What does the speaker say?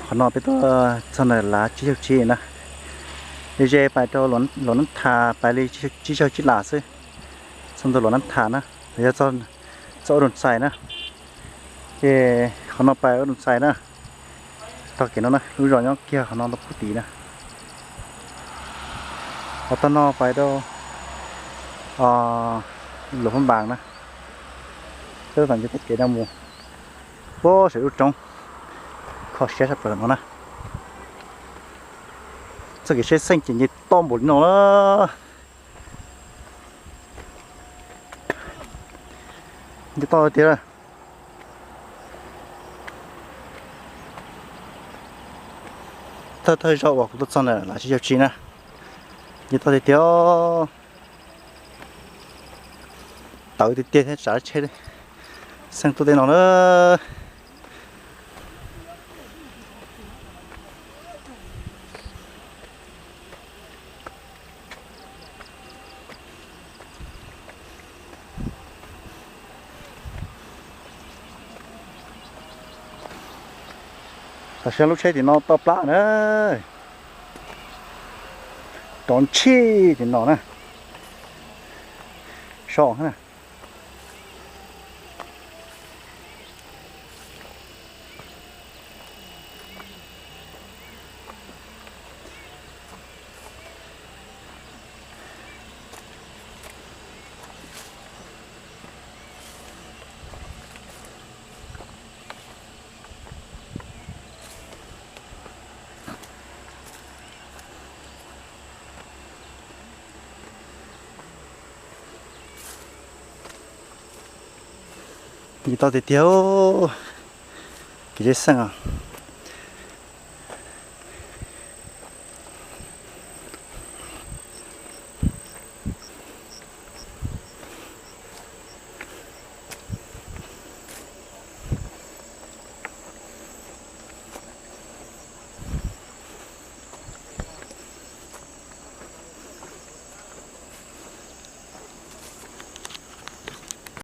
Qhov no peb tuaj txog ntawm lav tsib caug tsib na, ze pais rau Luam Nab Thas pais li tsib caug tsib las xwb, txog ntua Luam Nab Thas na, los yog txog Ub Doo Xais na. Ces qhov no pais Ub Doo Xais na, tog kev no na, lub zos nyob kiag qhov no rau pub tid na. Qhov tog no pais rau Luam Phab Npas na. Peb tau nce tog kev no mus puag saum lub roob, kho siab sab plaws no na. Txoj kev saib xeej ces nce toj npaum li no na. Nce toj tiag. Thawj thawj zaug uas kuv tuaj txog ntawm lav tsib caug tsib na, nce toj tiag tiag. Tawv tiag tiag thiab, tsav tsheb xeej tuaj tej no na. Tam sim no lub tsheb tim no toj plab na, rov ntshis tim no na, so na. Nce toj tiag tiag, kev saib xeej os.